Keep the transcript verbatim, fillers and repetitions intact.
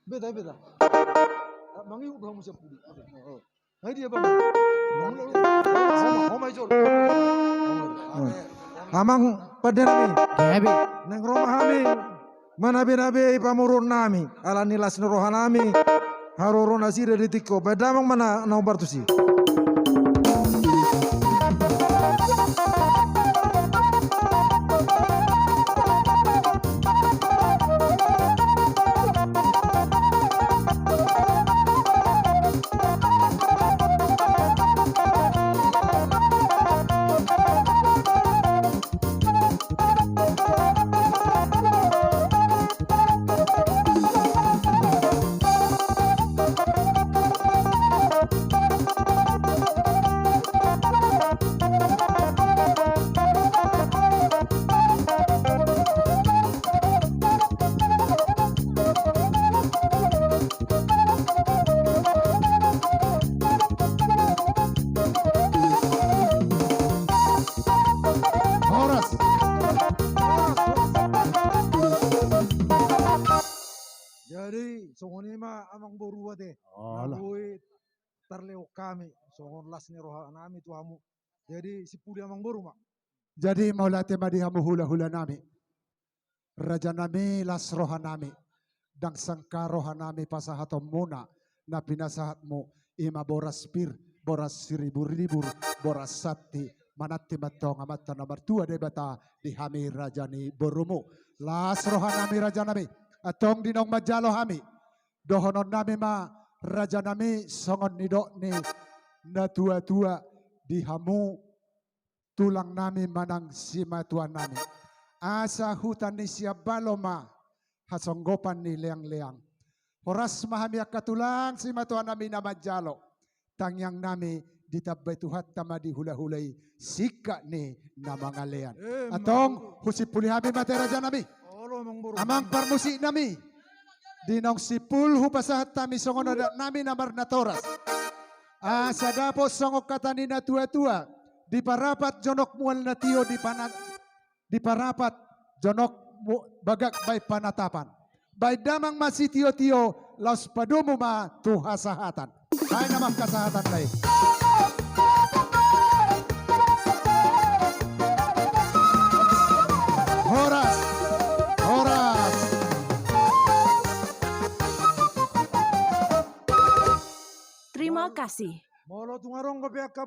Beta, beta. Mangihut do hamu sian pudi. Ai dia bang. Homa, homa ijol. Amang pande nami. Gabe. Naeng ro ma hami. Manabe-nabe i pamoruon nami. Ala ni las ni roha nami. Haroro nasida di tingki on. Baen damang ma na, na umbar tusi. Horas. Jadi songon i ma amang boru ate. Alah. Na boi tarlehon hami songon las ni roha nami tu hamu. Jadi simpuli amang boru ma. Jadi mauliate ma di hamu hula-hula nami. Raja nami, las roha nami, ndang sangka roha nami pasahaton muna na pinasahat mu, i ma boras pir, boras siribur-ribur, boras santi, mananti ma antong Amanta na martua Debata di hami raja ni borumu. Las roha nami, raja nami, antong di naung manjalo hami, dohonon nami ma, raja nami, songon nidok ni na tua-tua di hamu tulang nami manang simatua nami. Asa huta ni sian balo ma hasonggopan ni leang-leang. Horas ma hami angka tulang simatua nami na manjalo. Tangiang nami ditambai Tuhanta ma di hula-hula i singkat ni na mangalean. Eh, antong husimpuli hami ma ate raja nami. Olo, amang boru. Amang parmusik nami. Di naung simpul hupasahat hami songon adat nami na marnatoras. Asa dapot songon hata ni na tua-tua. Diparapat jonok mual na tio di pana-, diparapat jonok mu-, bagak baen panatapan. Baen damang ma sitio-tio, laos padomu ma tu hasahatan. Baen damang hasahatan baen. Horas. Horas. Terima kasih. Molo tung adong dope angka